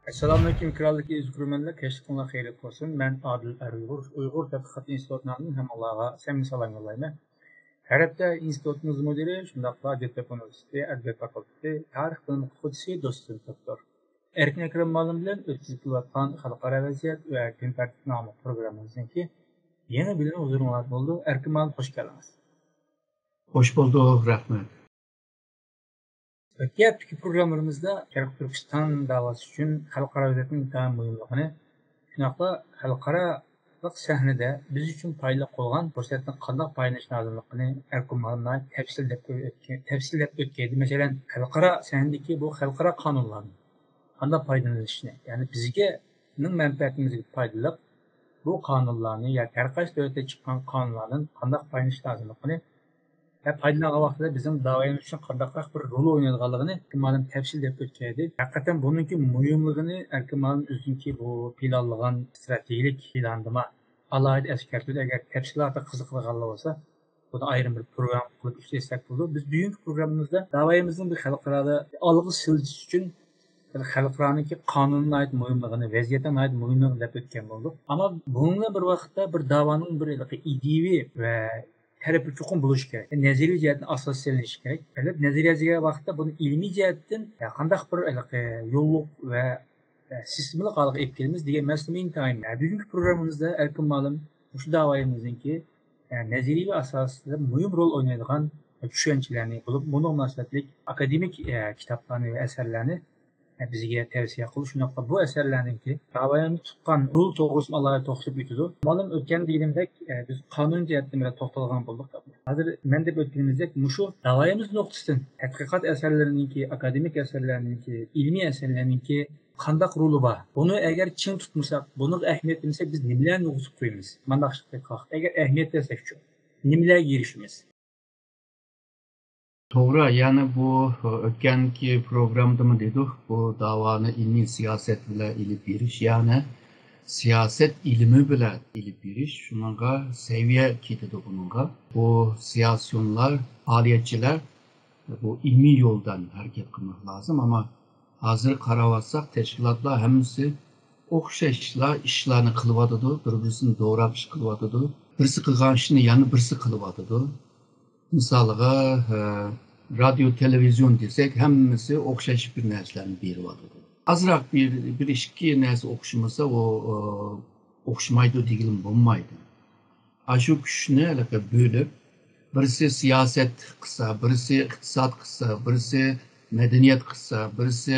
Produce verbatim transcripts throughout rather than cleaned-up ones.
ئەسسالامۇئەلەيكۇم، ئېكراندىكى ئەزىز كۆرۈرمەنلەر، كەچلىكىڭلار خەيرلىك بولسۇن. مەن ئادىل ئەر ئۇيغۇر، ئۇيغۇر تەتقىقات ئىنستىتۇتىنىڭ ھەممىڭلارغا سەمىمىي سالام يوللايمەن. ھەر ھەپتە ئىنستىتۇتىمىز مۇدىرى، شۇنداقلا دۆلەت ئۇنىۋېرسىتېتى ئەدەبىيات فاكۇلتېتى تارىخ بۆلۈم ئوقۇتقۇچىسى دوستۇم دوكتور ئەركىن ئەكرەم مۇئەللىم بىلەن ئۆتكۈزۈپ كېلىۋاتقان خەلقئارا ۋەزىيەت ۋە كۈن تەرتىپ ناملىق پروگراممىمىزنىڭكى يېڭى بۆلۈمى ھۇزۇرۇڭلاردا بولىدۇ. ئەركىن مۇئەللىم، خوش كەلدىڭىز. خوش بولدۇق، رەھمەت. ئۆتكەن ھەپتىكى پروگراممىمىزدا شەرقىي تۈركىستان داۋاسى ئۈچۈن خەلقئارا ۋەزىيەتنىڭ ئىنتايىن مۇھىملىقىنى، شۇنداقلا خەلقئارالىق سەھنىدە بىز ئۈچۈن پايدىلىق بولغان پۇرسەتتىن قانداق پايدىلىنىش لازىملىقىنى ئەركىن مۇئەللىم ناھايىتى تەپسىلىي دەپ ئۆتكەن، تەپسىلىي دەپ ئۆتكەيدى. مەسىلەن، خەلقئارا سەھنىدىكى بۇ خەلقئارا قانۇنلاردىن قانداق پايدىلىنىشنى، يەنى بىزگە، بىزنىڭ مەنپەئەتىمىزگە پايدىلىق بۇ قانۇنلارنى ياكى ھەر قايسى دۆلەتتە چىققان قانۇنلاردىن قانداق پايدىلىنىش لازىملىقىنى ۋە پايدىلانغان ۋاقتىدا بىزنىڭ داۋايىمىز ئۈچۈن قانداقراق بىر رول ئوينايدىغانلىقىنى مۇئەللىم تەپسىلىي دەپ ئۆتكەيدى. ھەقىقەتەن بۇنىڭكى مۇھىملىقىنى ئەركىن مۇئەللىم ئۆزىنىڭكى بۇ پىلانلىغان ئىستراتېگىيىلىك پىلاندىمۇ ئالاھىدە ئەسكەرتىدۇ. ئەگەر تەپسىلاتىغا قىزىقىدىغانلار بولسا، بۇنى ئايرىم بىر پروگرامما قىلىپ ئىشلەتسەك بولىدۇ. بىز بۈگۈنكى پروگراممىمىزدا داۋايىمىزنىڭ بىر خەلقئارادا ئالغا سىلجىش ئۈچۈن خەلقئارانىڭكى قانۇنى ناھايىتى مۇھىملىقىنى، ۋەزىيەتنىڭ ناھايىتى مۇھىملىقىنى دەپ ئۆتكەن بولدۇق. ئەمما بۇنىڭ بىلەن بىر ۋاقىتتا بىر داۋانىڭ بىر ھېلىقى ئىدىيىۋى ۋە تەرىپى چوقۇم بولۇشى كېرەك. نەزەرىيە جەھەتتىن ئاساس سېلىنىشى كېرەك. ئەلۋەتتە، نەزەرىيە دېگەن ۋاقىتتا بۇنى ئىلمىي جەھەتتىن قانداق بىر ھېلىقى يوللۇق ۋە سىستېمىلىق ھالغا ئېلىپ كېلىمىز دېگەن مەسىلىمۇ ئىنتايىن مۇھىم. بۈگۈنكى پروگراممىمىزدا ئەركىن مۇئەللىم مۇشۇ داۋايىمىزنىڭكى نەزەرىيەۋى ئاساسىدا مۇھىم رول ئوينايدىغان چۈشەنچىلەرنى بولۇپ، بۇنىڭ مۇناسىۋەتلىك ئاكادېمىك كىتابلارنى ۋە ئەسەرلەرنى بىزگە تەۋسىيە قىلىش، شۇنداقلا بۇ ئەسەرلەرنىڭكى داۋايىمىز تۇتقان رول توغرىسىمۇ ئالاھىدە توختىلىپ ئۆتىدۇ. مۇئەللىم، ئۆتكەندە دېگىنىمدەك، بىز قانۇن جەھەتتىن بىرەر توختالغان بولدۇق. ھازىر مەن دەپ ئۆتكىنىمىزدەك، مۇشۇ داۋايىمىز نۇقتىسىدىن تەتقىقات ئەسەرلىرىنىڭكى، ئاكادېمىك ئەسەرلەرنىڭكى، ئىلمىي ئەسەرلەرنىڭكى قانداق رولى بار؟ بۇنى ئەگەر چىڭ تۇتمىساق، بۇنىڭغا ئەھمىيەت بەرمىسەك، بىز نېمىلەرنى يوقىتىپ قويىمىز؟ مانداق ئەگەر ئەھمىيەت بەرسەكچۇ، نېمىلەرگە ئېرىشىمىز؟ توغرا، يەنى بۇ ئۆتكەنكى پروگراممىدىمۇ دېدۇق، بۇ داۋانى ئىلمىي سىياسەت بىلەن ئېلىپ بېرىش، يەنى سىياسەت ئىلمى بىلەن ئېلىپ بېرىش، شۇنىڭغا سەۋىيە كېتىدۇ بۇنىڭغا. بۇ سىياسىيونلار، پائالىيەتچىلەر بۇ ئىلمىي يولدىن ھەرىكەت قىلماق لازىم. ئەمما ھازىر قاراۋاتساق، تەشكىلاتلار ھەممىسى ئوخشاشلا ئىشلارنى قىلىۋاتىدۇ، بىر-بىرسىنى دوراپ ئىش قىلىۋاتىدۇ. بىرسى قىلغان ئىشنى يەنە بىرسى قىلىۋاتىدۇ. مىسالىغا، ھە، رادىيو، تېلېۋىزىيون دېسەك، ھەممىسى ئوخشاش بىر نەرسىلەرنى بېرىۋاتىدۇ. ئازراق بىر، بىر ئىككى نەرسە ئوخشىمىسا، ئۇ، ئۇ، ئوخشىمايدۇ دېگىلىمۇ بولمايدۇ. ئاشۇ كۈچنى ھېلىقى بۆلۈپ، بىرسى سىياسەت قىلسا، بىرسى ئىقتىساد قىلسا، بىرسى مەدەنىيەت قىلسا، بىرسى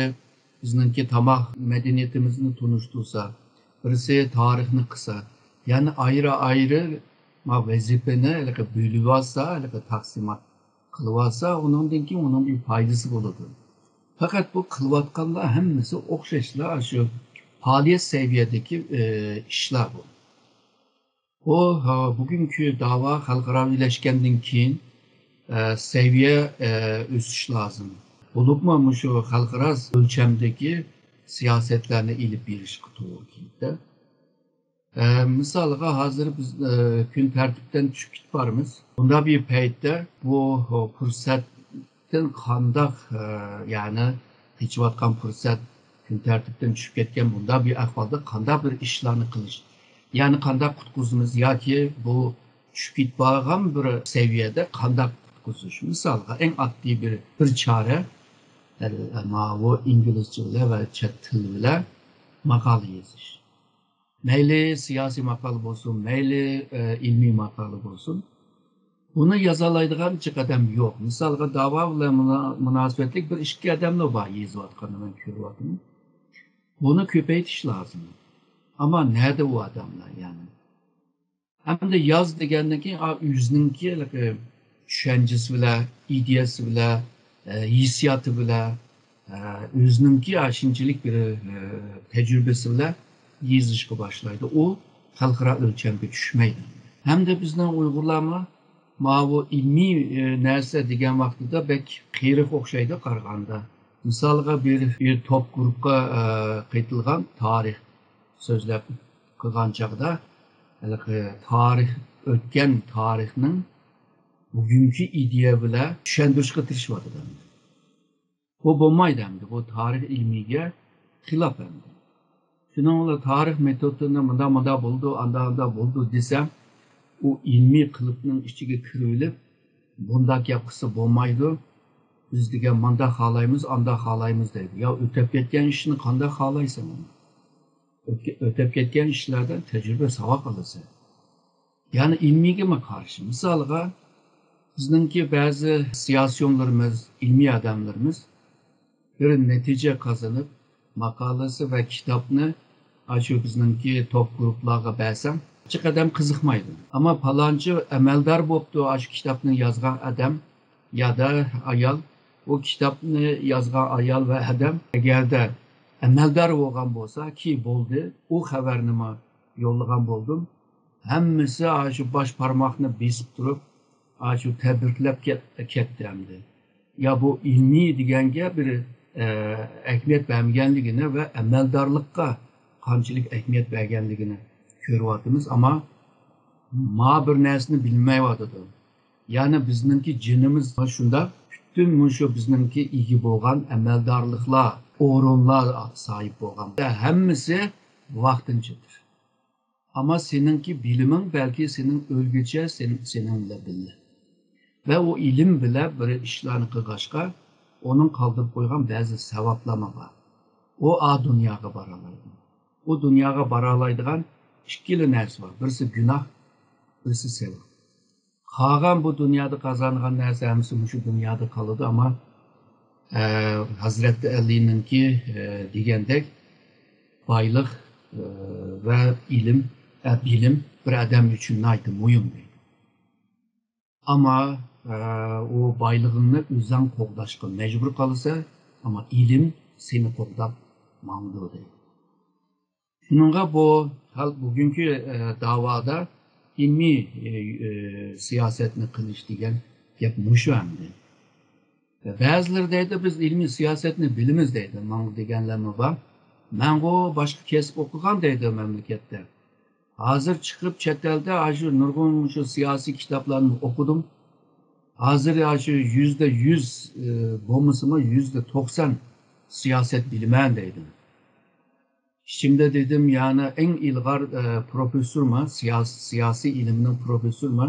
بىزنىڭكى تاماق مەدەنىيىتىمىزنى تونۇشتۇرسا، بىرسى تارىخنى قىلسا، يەنى ئايرى-ئايرى ما ۋەزىپىنى ھېلىقى بۆلۈۋالسا، ھېلىقى تەقسىمات قىلىۋالسا، ئۇنىڭدىن كېيىن ئۇنىڭ بىر پايدىسى بولىدۇ. پەقەت بۇ قىلىۋاتقانلار ھەممىسى ئوخشاشلا ئاشۇ پائالىيەت سەۋىيەدىكى، ئى، ئىشلار بۇ. بۇ، ھە، بۈگۈنكى داۋا خەلقئاراۋىلەشكەندىن كېيىن، ئە، سەۋىيە، ئە، ئۆسۈش لازىم. بولۇپمۇ مۇشۇ خەلقئارا ئۆلچەمدىكى سىياسەتلەرنى ئېلىپ بېرىشقا توغرا كېلىدۇ. ئە، مىسالغا، ھازىر بىز، ئە، كۈن تەرتىپتىن چۈشۈپ كېتىپ بارىمىز. بۇنداق بىر پەيتتە بۇ، ھە، پۇرسەت تىن قانداق، ئە، يەنى قېچىۋاتقان پۇرسەت، كۈن تەرتىپتىن چۈشۈپ كەتكەن بۇنداق بىر ئەھۋالدا قانداق بىر ئىشلارنى قىلىش؟ يەنى قانداق قۇتقۇزىمىز ياكى بۇ چۈشۈپ كېتىپ بارغان بىر سەۋىيەدە قانداق قۇتقۇزۇش؟ مىسالغا، ئەڭ ئاددىي بىر، بىر چارە، ئە، ماۋۇ ئىنگلىزچە بىلەن ۋە چەت تىل بىلەن ماقالە يېزىش. مەيلى سىياسىي ماقالە بولسۇن، مەيلى، ئە، ئىلمىي ماقالە بولسۇن، بۇنى يازالايدىغان جىق ئادەم يوق. مىسالغا، داۋا بىلەن مۇنا-، مۇناسىۋەتلىك بىر ئىككى ئادەملا بار يېزىۋاتقاننى مەن كۆرۈۋاتىمەن. بۇنى كۆپەيتىش لازىم. ئەمما نەدە ئۇ ئادەملەر يەنى؟ ھەمدە ياز دېگەندىن كېيىن، ئا، ئۆزىنىڭكى ھېلىقى چۈشەنچىسى بىلەن، ئىدىيەسى بىلەن، ئە، ھېسسىياتى بىلەن، ئە، ئۆزىنىڭكى ئاشۇنچىلىك بىر، ئە، تەجرىبىسى بىلەن يېزىشقا باشلايدۇ. ئۇ خەلقئارا ئۆلچەمگە چۈشمەيدۇ. ھەمدە بىزنىڭ ئۇيغۇرلارمۇ ماۋۇ ئىلمىي، ئە، نەرسە دېگەن ۋاقتىدا بەك قېرىق ئوخشايدۇ قارىغاندا. مىسالغا، بىر، بىر توپ گۇرۇپقا، ئە، قېتىلغان تارىخ سۆزلەپ قىلغان چاغدا، ھېلىقى تارىخ، ئۆتكەن تارىخنىڭ بۈگۈنكى ئىدىيە بىلەن چۈشەندۈرۈشكە تىرىشىۋاتىدۇ ئەمدى. بۇ بولمايدۇ ئەمدى. بۇ تارىخ ئىلمىيگە خىلاپ ئەمدى. شۇنىڭ بىلەن تارىخ مېتودىنى مۇنداق مۇنداق بولىدۇ، ئانداق ئانداق بولىدۇ دېسەم، ئۇ ئىلمىي قېلىپنىڭ ئىچىگە كىرىۋېلىپ، بۇنداق گەپ قىلسا بولمايدۇ، بىز دېگەن مانداق خالايمىز، ئانداق خالايمىز دەيدۇ. يا ئۆتۈپ كەتكەن ئىشنى قانداق خالايسەن ئۇنى؟ ئۆتكە- ئۆتۈپ كەتكەن ئىشلاردىن تەجرىبە، ساۋاق ئالىسەن. يەنى ئىلمىيگىمۇ قارشى. مىسالغا، بىزنىڭكى بەزى سىياسىيونلىرىمىز، ئىلمىي ئادەملىرىمىز بىر نەتىجە قازىنىپ، ماقالىسى ۋە كىتابنى ئاشۇ بىزنىڭكى توك گۇرۇپلارغا بەرسەڭ، جىق ئادەم قىزىقمايدۇ. ئەمما پالانچى ئەمەلدار بوپتۇ، ئاشۇ كىتابنى يازغان ئادەم يادا ئايال، ئۇ كىتابنى يازغان ئايال ۋە ئادەم ئەگەردە ئەمەلدار بولغان بولسا، كى بولدى، ئۇ خەۋەرنىمۇ يوللىغان بولدۇم. ھەممىسى ئاشۇ باش بارماقنى بېسىپ تۇرۇپ، ئاشۇ تەبرىكلەپ كەت-، كەتتى ئەمدى. يا بۇ ئىلمىي دېگەنگە بىر، ئە، ئەھمىيەت بەرمىگەنلىكىنى ۋە ئەمەلدارلىققا قانچىلىك ئەھمىيەت بەرگەنلىكىنى كۆرۈۋاتىمىز. ئەمما ما بىر نەرسىنى بىلمەيۋاتىدۇ. يەنى بىزنىڭكى جېنىمىز شۇنداق، پۈتۈن مۇشۇ بىزنىڭكى ئىگە بولغان ئەمەلدارلىقلار، ئورۇنلار ساھىب بولغان. ھەممىسى ۋاقتىنچىدۇر. ئەمما سېنىڭكى بىلىمىڭ بەلكى سېنىڭ ئۆلگۈچە سېن-، سېنىڭ بىلەن بىللە. ۋە ئۇ ئىلىم بىلەن بىر ئىشلارنى قىلغاچقا، ئۇنىڭ قالدۇرۇپ قويغان بەزى سەۋابلارمۇ بار. ئۇ ئا دۇنياغا بارالايدۇ. ئۇ دۇنياغا بارالايدىغان ئىككىلا نەرسە بار. بىرسى گۇناھ، بىرسى سەۋاب. قالغان بۇ دۇنيادا قازانغان نەرسە ھەممىسى مۇشۇ دۇنيادا قالىدۇ، ئەمما، ئە، ھەزرەت ئەلىنىڭكى، ئە، دېگەندەك بايلىق، ئە، ۋە ئىلىم، ئە، بىلىم بىر ئادەم ئۈچۈن ناھايىتى مۇھىم دەيدۇ. ئەمما، ئە، ئۇ بايلىقىڭنى ئۆزۈڭ قوغداشقا مەجبۇر قالىسەن، ئەمما ئىلىم سېنى قوغداپ ماڭىدۇ دەيدۇ. شۇنىڭغا بۇ خەلق بۈگۈنكى، ئە، داۋادا ئىلمىي، ئە، ئە، سىياسەتنى قىلىش دېگەن گەپ مۇشۇ ئەمدى. بەزىلىرى دەيدۇ، بىز ئىلمىي سىياسەتنى بىلىمىز دەيدۇ، ماڭا دېگەنلەرمۇ بار. مەنغۇ باشقا كەسىپ ئوقۇغان دەيدۇ مەملىكەتتە. ھازىر چىقىپ چەت ئەلدە ئاشۇ نۇرغۇن شۇ سىياسىي كىتابلارنى ئوقۇدۇم. ھازىر ئاشۇ يۈزدە يۈز، ئە، بولمىسىمۇ يۈزدە توقسان سىياسەت بىلىمەن دەيدۇ. ئىچىمدە دېدىم، يەنى ئەڭ ئىلغار، ئە، پروفېسسورما، سىياس-، سىياسىي ئىلىمنىڭ پروفېسسورما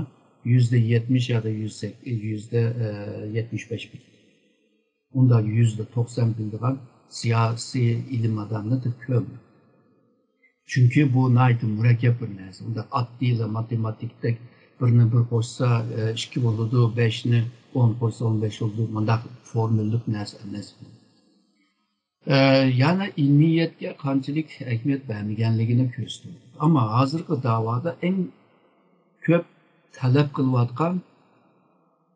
يۈزدە يەتمىش يادا يۈز سەك-، يۈزدە، ئە، يەتمىش بەش بىلىدۇ. ئۇنداق يۈزدە توقسان بىلىدىغان سىياسىي ئىلىم ئادەمنى تېخى كۆرمىدىم. چۈنكى بۇ ناھايىتى مۇرەككەپ بىر نەرسە. ئۇنداق ئاددىيلا ماتېماتىكتەك بىرنى بىر قوشسا، ئە، ئىككى بولىدۇ، بەشنى ئون قوشسا ئون بەش بولىدۇ. مۇنداق فورمۇللۇق نەرسە ئەمەس. ئە، يەنە ئىلمىيەتكە قانچىلىك ئەھمىيەت بەرمىگەنلىكىنى كۆرسىتىۋاتىدۇ. ئەمما ھازىرقى داۋادا ئەڭ كۆپ تەلەپ قىلىۋاتقان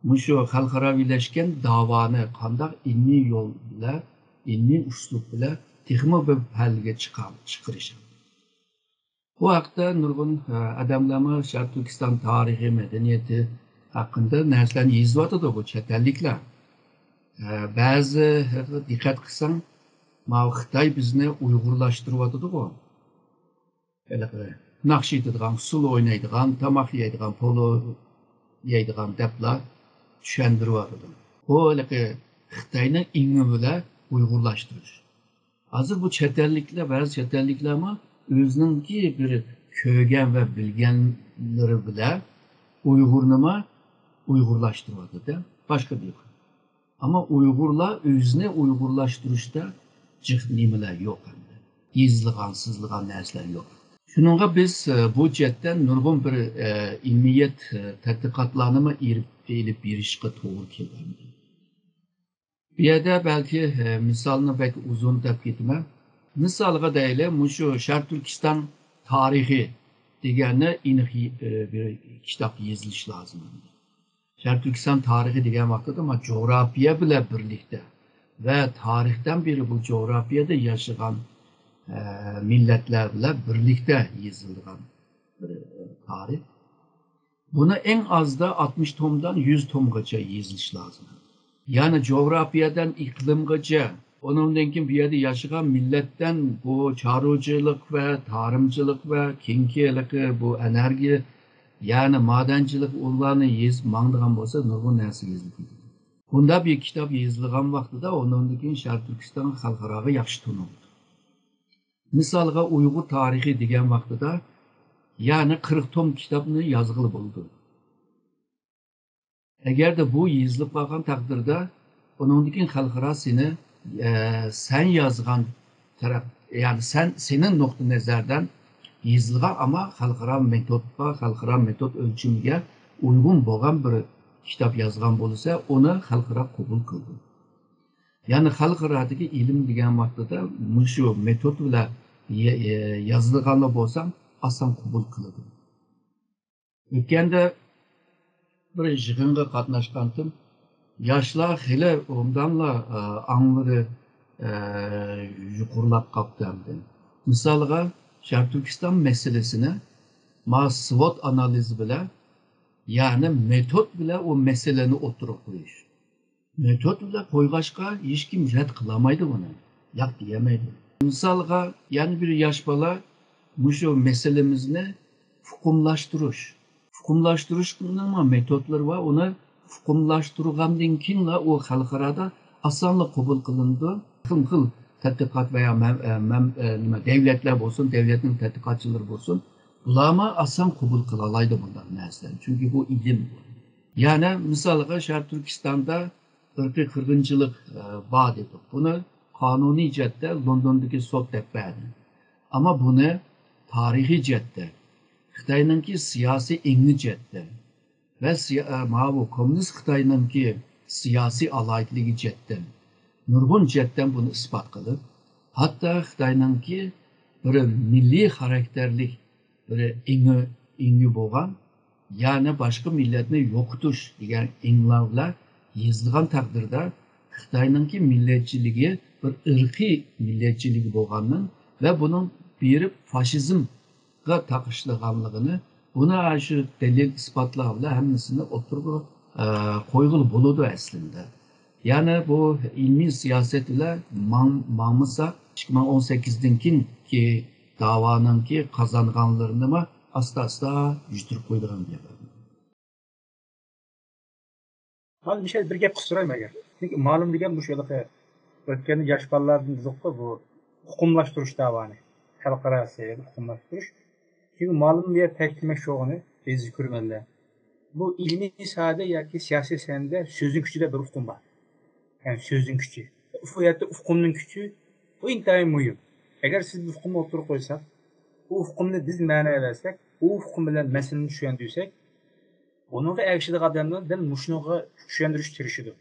مۇشۇ خەلقئاراۋىلەشكەن داۋانى قانداق ئىلمىي يول بىلەن، ئىلمىي ئۇسلۇب بىلەن تېخىمۇ بىر پەللىگە چىقار-، چىقىرىش. بۇ ھەقتە نۇرغۇن، ئە، ئادەملەرمۇ شەرقىي تۈركىستان تارىخى، مەدەنىيىتى ھەققىدە نەرسىلەرنى يېزىۋاتىدۇ بۇ چەت ئەللىكلەر. ئە، بەزى دىققەت قىلساڭ، ماۋۇ خىتاي بىزنى ئۇيغۇرلاشتۇرۇۋاتىدۇغۇ. ھېلىقى ناخشا ئېيتىدىغان، ئۇسسۇل ئوينايدىغان، تاماق يەيدىغان، پولۇ يەيدىغان دەپلا چۈشەندۈرۈۋاتىدۇ. بۇ ھېلىقى خىتاينىڭ ئېڭى بىلەن ئۇيغۇرلاشتۇرۇش. ھازىر بۇ چەت ئەللىكلەر، بەزى چەت ئەللىكلەرمۇ ئۆزىنىڭكى بىر كۆرگەن ۋە بىلگەنلىرى بىلەن ئۇيغۇرنىمۇ ئۇيغۇرلاشتۇرۇۋاتىدۇ، باشقا بىر. ئەمما ئۇيغۇرلار ئۆزىنى ئۇيغۇرلاشتۇرۇشتا جىق نېمىلەر يوق ئەمدى. يېزىلغان، سىزىلغان نەرسىلەر يوق. شۇنىڭغا بىز، ئە، بۇ جەھەتتە نۇرغۇن بىر، ئە، ئىلمىيەت، ئە، تەتقىقاتلارنىمۇ ئېلىپ، ئېلىپ بېرىشقا توغرا كېلىدۇ. بۇ يەردە بەلكى، ئە، مىسالنى بەك ئۇزۇن دەپ كېتىمەن. مىسالغا دەيلى، مۇشۇ شەرقىي تۈركىستان تارىخى دېگەننى ئېنىق، ئە، بىر كىتاب يېزىلىشى لازىم. شەرقىي تۈركىستان تارىخى دېگەن ۋاقتىدا مانا جۇغراپىيە بىلەن بىرلىكتە ۋە تارىختىن بېرى بۇ جۇغراپىيەدە ياشىغان، ئە، مىللەتلەر بىلەن بىرلىكتە يېزىلغان بىر، ئە، تارىخ. بۇنى ئەڭ ئازدا ئاتمىش تومدىن يۈز تومغىچە يېزىش لازىم. يەنى جۇغراپىيەدىن ئىقلىمغىچە، ئۇنىڭدىن كېيىن بۇ يەردە ياشىغان مىللەتتىن بۇ چارۋىچىلىق ۋە تارىمچىلىق ۋە كېيىنكى ھېلىقى بۇ ئېنېرگىيە، يەنى مادەنچىلىك ئۇلارنى يېزىپ ماڭىدىغان بولسا، نۇرغۇن نەرسە يېزىلىپ كېتىدۇ. بۇنداق بىر كىتاب يېزىلغان ۋاقتىدا، ئۇنىڭدىن كېيىن شەرقىي تۈركىستانغا، خەلقئاراغا ياخشى تونۇلىدۇ. مىسالغا، ئۇيغۇر تارىخى دېگەن ۋاقتىدا، يەنى قىرىق توم كىتابنى يازغىلى بولىدۇ. ئەگەردە بۇ يېزىلىپ قالغان تەقدىردە، ئۇنىڭدىن كېيىن خەلقئارا سېنى، ئە، سەن يازغان تەرەپ، يەنى سەن، سېنىڭ نۇقتىئى نەزەردىن يېزىلغان، ئەمما خەلقئارا مېتودقا، خەلقئارا مېتود ئۆلچىمىگە ئۇيغۇن بولغان بىر كىتاب يازغان بولسا، ئۇنى خەلقئارا قوبۇل قىلىدۇ. يەنى خەلقئارادىكى ئىلىم دېگەن ۋاقتىدا مۇشۇ مېتود بىلەن يە-، يە-، يازىدىغانلا بولساڭ، ئاسان قوبۇل قىلىدۇ. ئۆتكەندە بىر يىغىنغا قاتناشقانتىم. ياشلار خېلى ئوبدانلا، ئە، ئاڭلىرى، ئە، يۇقىرىلاپ قاپتۇ ئەمدى. مىسالغا، شەرقىي تۈركىستان مەسىلىسىنى ما سۋوت ئانالىزى بىلەن، يەنى مېتود بىلەن ئۇ مەسىلىنى ئوتتۇرىغا قويۇش. مېتود بىلەن قويغاچقا، ھېچكىم رەت قىلالمايدۇ بۇنى. ياق دېيەلمەيدۇ. مىسالغا، يەنە بىر ياش بالا مۇشۇ مەسىلىمىزنى ئۇقۇملاشتۇرۇش. ئۇقۇملاشتۇرۇشنىڭمۇ مېتودلىرى بار. ئۇنى ئۇقۇملاشتۇرغاندىن كېيىنلا ئۇ خەلقئارادا ئاسانلا قوبۇل قىلىنىدۇ. خىل خىل تەتقىقات ۋە يا مەم-، ئە، مەم-، ئە، نېمە، دەۋلەتلەر بولسۇن، دەۋلەتنىڭ تەتقىقاتچىلىرى بولسۇن، بۇلارمۇ ئاسان قوبۇل قىلالايدۇ بۇنداق نەرسىلەرنى. چۈنكى بۇ ئىلىم. يەنى مىسالغا، شەرقىي تۈركىستاندا ئىرقىي قىرغىنچىلىق، ئە، بار دېدۇق. بۇنى قانۇنىي جەھەتتە لوندوندىكى سوت دەپ بەردى. ئەمما بۇنى تارىخىي جەھەتتە، خىتاينىڭكى سىياسىي ئېڭى جەھەتتە ۋە سىيا-، ئە، ماۋۇ كوممۇنىست خىتاينىڭكى سىياسىي ئالاھىدىلىكى جەھەتتىن، نۇرغۇن جەھەتتىن بۇنى ئىسپات قىلىپ، ھەتتا خىتاينىڭكى بىر مىللىي خاراكتېرلىك بىر ئېڭى، ئېڭى بولغان، يەنى باشقا مىللەتنى يوقىتىش دېگەن ئېڭلار بىلەن يېزىلغان تەقدىردە، خىتاينىڭكى مىللەتچىلىكى بىر ئىرقىي مىللەتچىلىكى بولغاننىڭ ۋە بۇنىڭ بېرىپ فاشىزمغا تاقىشىدىغانلىقىنى، بۇنى ئاشۇ دەلىل ئىسپاتلار بىلەن ھەممىسىنى ئوتتۇرىغا، ئە، قويغىلى بولىدۇ ئەسلىندە. يەنى بۇ ئىلمىي سىياسەت بىلەن ماڭ-، ماڭمىسا، ئىككى مىڭ ئون سەككىزدىن كېيىنكى داۋانىڭكى قازانغانلىرىنىمۇ ئاستا-ئاستا يۈتتۈرۈپ قويىدىغان گەپ. مانا مىشەل بىر گەپ قىستۇرايمەن ئەگەر. چۈنكى مالۇم دېگەن مۇشۇ ھېلىقى ئۆتكەندە ياش بالىلاردىن دېدۇققۇ، بۇ ئۇقۇملاشتۇرۇش داۋانى. خەلقئاراسى ئۇقۇملاشتۇرۇش. چۈنكى مالۇم بۇ يەردە تەكىتلىمەكچى بولغىنى، ئەزىز كۆرۈرمەنلەر، بۇ ئىلمىي ساھەدە ياكى سىياسىي ساھەدە سۆزنىڭ كۈچى دەپ بىر ئۇقۇم بار. يەنى سۆزنىڭ كۈچى. ئۇ يەردە ئۇقۇمنىڭ كۈچى، بۇ ئىنتايىن مۇھىم. ئەگەر سىز بىر ئۇقۇمنى ئوتتۇرىغا قويساق، ئۇ ئۇقۇمنى بىز مەنىۋەرسەك، ئۇ ئۇقۇم بىلەن مەسىلىنى چۈشەندۈرسەك، بۇنىڭغا ئەگىشىدىغان ئادەملەر دەل مۇشۇنىڭغا چۈشەندۈرۈشكە تىرىشىدۇ.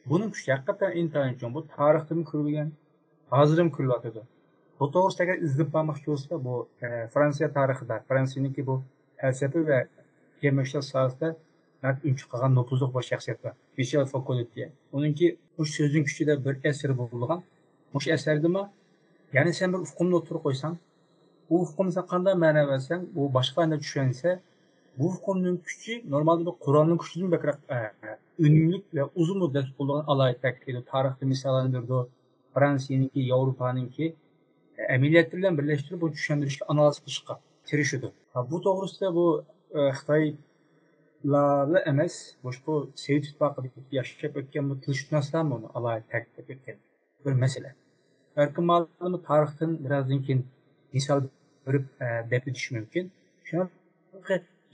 بۇنىڭ كۈچى ھەقىقەتەن ئىنتايىن چوڭ. بۇ تارىختىنمۇ كۆرۈلگەن، ھازىرمۇ كۆرۈلۈۋاتىدۇ. بۇ توغرىسىدا ئەگەر ئىزدىنىپ بارماقچى بولسا، بۇ، ئە، فرانسىيە تارىخىدا، فرانسىيەنىڭكى بۇ پەلسەپە ۋە يېمەكلىك ساھەسىدە ناھايىتى ئۈنچە قىلغان نوپۇزلۇق بىر شەخسىيەت بار. مىشېل فوكو دېگەن. ئۇنىڭكى مۇشۇ سۆزنىڭ كۈچى دەپ بىر ئەسىرى بولغان. مۇشۇ ئەسەردىمۇ، يەنى سەن بىر ئۇقۇمنى ئوتتۇرىغا قويساڭ، ئۇ ئۇقۇمنى سەن قانداق مەنە بەرسەڭ، ئۇ باشقا ئادەم چۈشەنسە، بۇ ئۇقۇمنىڭ كۈچى نورمالدا بىر قورالنىڭ كۈچىدىن بەكرەك، ئە، ئۈنۈملۈك ۋە ئۇزۇن مۇددەت بولىدىغان ئالاھىدە تەكىتلەيدۇ. تارىختا مىساللارنى بېرىدۇ. فرانسىيەنىڭكى، ياۋروپانىڭكى، ئە، ئەمەلىيەتلىرى بىلەن بىرلەشتۈرۈپ، بۇ چۈشەندۈرۈشكە، ئانالىز قىلىشقا تىرىشىدۇ. ھا، بۇ توغرىسىدا بۇ، ئە، خىتايلارلا ئەمەس، باشقا سوۋېت ئىتتىپاقىدا ياشاپ ئۆتكەن بۇ تىلشۇناسلارمۇ ئۇنى ئالاھىدە تەكىتلەپ ئۆتكەن بىر مەسىلە. بەلكىم مالۇم تارىختىن بىرازدىن كېيىن مىسال بېرىپ، ئە، دەپ ئۆتۈش مۇمكىن. شۇڭا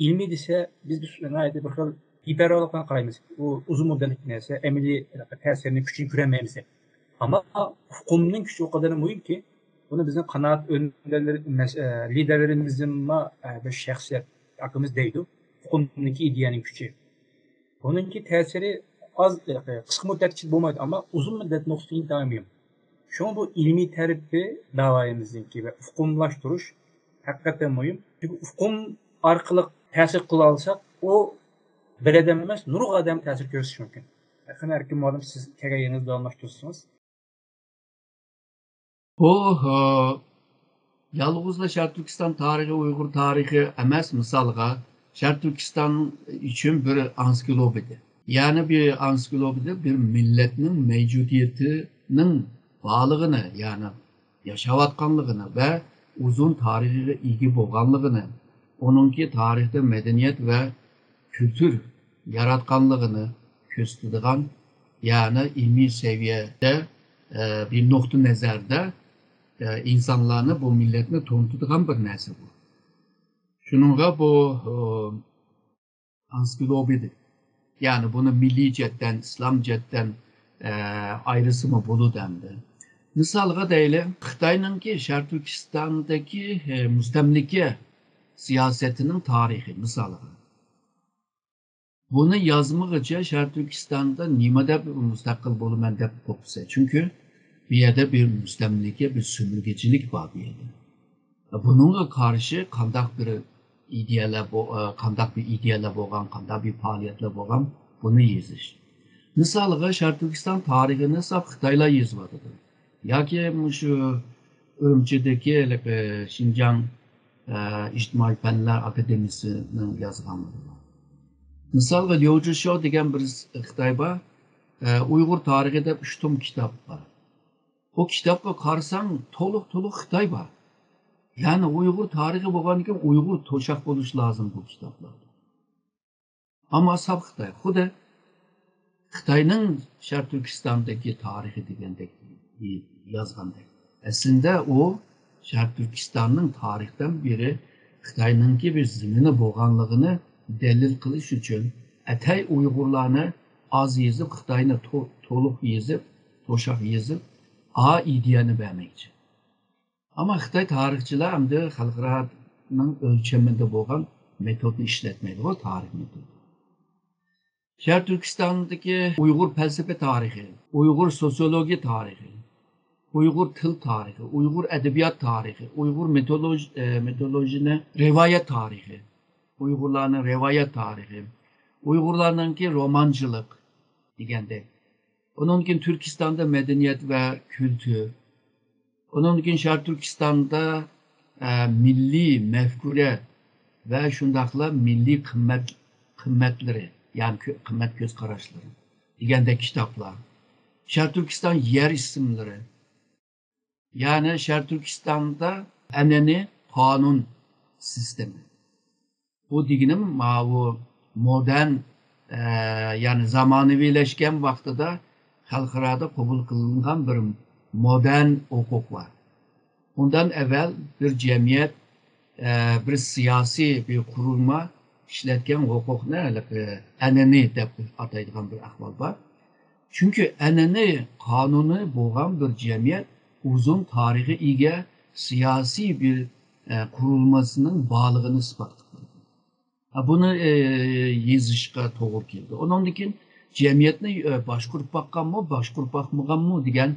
ئىلمىي دېسە، بىز، بىز ناھايىتى بىر خىل بىپەرۋالىق بىلەن قارايمىز. ئۇ ئۇزۇن مۇددەتلىك نەرسە، ئەمەلىي تەسىرىنى، كۈچىنى كۆرەلمەيمىز دەپ. ئەمما ئۇقۇمنىڭ كۈچى ئۇ قەدەر مۇھىمكى، بۇنى بىزنىڭ قانائەت ئۆندەرلىرى-، مەس-، ئە، لىدەرلىرىمىزدىنمۇ، ئە، بىر شەخسىيەت ئاكىمىز دەيدۇ. ئۇقۇمنىڭكى، ئىدىيەنىڭ كۈچى. بۇنىڭكى تەسىرى ئاز، قىسقا مۇددەت ئىچىدە بولمايدۇ، ئەمما ئۇزۇن مۇددەت نۇقتىسىدا ئىنتايىن مۇھىم. شۇڭا بۇ ئىلمىي تەرىپى داۋايىمىزنىڭكى ۋە ئۇقۇملاشتۇرۇش ھەقىقەتەن مۇھىم. چۈنكى ئۇقۇم ئارقىلىق تەسىر قىلالىساق، ئۇ بىر ئادەم ئەمەس، نۇرغۇن ئادەم تەسىر كۆرسىتىشى مۇمكىن. يەقىن ئەركىن مۇئەللىم، سىز كەلگەن يېرىڭىزنى داۋاملاشتۇرسىڭىز. بۇ، ئە، يالغۇزلا شەرقىي تۈركىستان تارىخى، ئۇيغۇر تارىخى ئەمەس، مىسالغا، شەرقىي تۈركىستان ئۈچۈن بىر ئانسىكلوپېدىيە. يەنى بىر ئانسىكلوپېدىيە بىر مىللەتنىڭ مەۋجۇدىيىتىنىڭ بارلىقىنى، يەنى ياشاۋاتقانلىقىنى ۋە ئۇزۇن تارىخىغا ئىگە بولغانلىقىنى، ئۇنىڭكى تارىختا مەدەنىيەت ۋە كۈلتۈر ياراتقانلىقىنى كۆرسىتىدىغان، يەنى ئىلمىي سەۋىيەدە، ئە، بىر نۇقتىئى نەزەردە، ئە، ئىنسانلارنى، بۇ مىللەتنى تونۇتىدىغان بىر نەرسە بۇ. شۇنىڭغا بۇ، ئە، ئانسىكلوپېدىيە، يەنى بۇنى مىللىي جەھەتتىن، ئىسلام جەھەتتىن، ئە، ئايرىسىمۇ بولىدۇ ئەمدى. مىسالغا دەيلى، خىتاينىڭكى شەرقىي تۈركىستاندىكى، ئە، مۇستەملىكە سىياسىتىنىڭ تارىخى، مىسالغا. بۇنى يازمىغىچە شەرقىي تۈركىستاندا نېمە دەپ مۇستەقىل بولىمەن دەپ قوپسا. چۈنكى بۇ يەردە بىر مۇستەملىكە، بىر سۆمۈرگىچىلىك بار بۇ يەردە. بۇنىڭغا قارشى قانداق بىر ئىدىيەلەر بو-، قانداق بىر ئىدىيەلەر بولغان، قانداق بىر پائالىيەتلەر بولغان، بۇنى يېزىش. مىسالغا، شەرقىي تۈركىستان تارىخىنى ساپ خىتايلار يېزىۋاتىدۇ. ياكى مۇشۇ ئۈرۈمچىدىكى ھېلىقى شىنجاڭ، ئە، ئىجتىمائىي پەنلەر ئاكادېمىيىسىنىڭ يازغانلىرى بار. مىسالغا، ليۇ جىشياۋ دېگەن بىر خىتاي بار، ئە، ئۇيغۇر تارىخى دەپ ئۈچ توم كىتاب بار. بۇ كىتابقا قارىساڭ، تولۇق، تولۇق خىتاي بار. يەنى ئۇيغۇر تارىخى بولغاندىكىن ئۇيغۇر توشاق بولۇشى لازىم بۇ كىتابلاردا. ئەمما ساپ خىتاي، خۇددى خىتاينىڭ شەرقىي تۈركىستاندىكى تارىخى دېگەندەك يازغاندەك. ئەسلىدە ئۇ شەرقىي تۈركىستاننىڭ تارىختىن بېرى خىتاينىڭكى بىر زېمىنى بولغانلىقىنى دەلىل قىلىش ئۈچۈن ئەتەي ئۇيغۇرلارنى ئاز يېزىپ، خىتاينى تو-، تولۇق يېزىپ، توشاق يېزىپ، ئا ئىدىيەنى بەرمەكچى. ئەمما خىتاي تارىخچىلار ئەمدى خەلقئارانىڭ ئۆلچىمىدە بولغان مېتودنى ئىشلەتمەيدىغۇ، تارىخ مېتودى. شەرقىي تۈركىستاندىكى ئۇيغۇر پەلسەپە تارىخى، ئۇيغۇر سوسىيولوگىيە تارىخى، ئۇيغۇر تىل تارىخى، ئۇيغۇر ئەدەبىيات تارىخى، ئۇيغۇر مىتولوژ-، ئە، مىتولوژىنى رىۋايەت تارىخى، ئۇيغۇرلارنىڭ رىۋايەت تارىخى، ئۇيغۇرلارنىڭكى رومانچىلىق دېگەندەك. ئۇنىڭدىن كېيىن تۈركىستاندا مەدەنىيەت ۋە كۈلتۈر. ئۇنىڭدىن كېيىن شەرقىي تۈركىستاندا، ئە، مىللىي مەفكۇرە ۋە شۇنداقلا مىللىي قىممەت، قىممەتلىرى، يەنى كۆ-، قىممەت كۆز قاراشلىرى دېگەندەك كىتابلار. شەرقىي تۈركىستان يەر ئىسىملىرى. يەنى شەرقىي تۈركىستاندا ئەنئەنىۋى قانۇن سىستېما. بۇ دېگىنىم ماۋۇ مودېرن، ئە، يەنى زامانىۋىلەشكەن ۋاقتىدا خەلقئارادا قوبۇل قىلىنغان بىر مودېرن ھوقۇق بار. ئۇندىن ئەۋۋەل بىر جەمئىيەت، ئە، بىر سىياسىي بىر قۇرۇلما ئىشلەتكەن ھوقۇقنى ھېلىقى ئەنئەنىۋى دەپ ئاتايدىغان بىر ئەھۋال بار. چۈنكى ئەنئەنىۋى قانۇنى بولغان بىر جەمئىيەت ئۇزۇن تارىخقا ئىگە سىياسىي بىر، ئە، قۇرۇلمىسىنىڭ بارلىقىنى ئىسپات قىلىدۇ. ھە، بۇنى، ئە، يېزىشقا توغرا كېلىدۇ. ئۇنىڭدىن كېيىن جەمئىيەتنى، ئە، باشقۇرۇپ باققانمۇ، باشقۇرۇپ باقمىغانمۇ دېگەن